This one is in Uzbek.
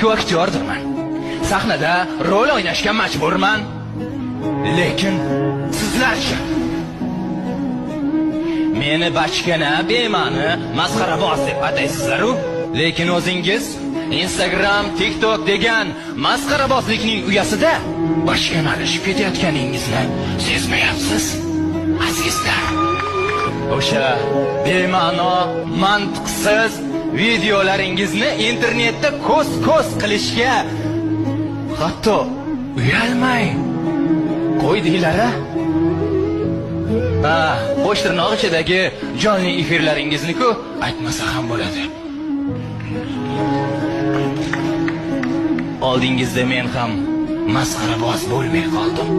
Men-ku aktyordirman. Sahnada rol o'ynashga majburman. Lekin sizlarchi? Meni bachkana, bema'ni, masxaraboz deb ataysizlar-u, lekin o'zingiz Instagram, TikTok degan masxarabozlikning uyasida bachkanalashib ketayotganingizni sezmayapsiz, azizlar. O'sha bema'no, mantiqsiz videolaringizni internetda ko'z-ko'z qilishga hatto uyalmay qo'ydinglar-a? Ha, qo'sh tirnoq ichidagi jonli efirlaringizni-ku aytmasa ham bo'ladi. Oldingizda men ham masxaraboz bo'lmay qoldim.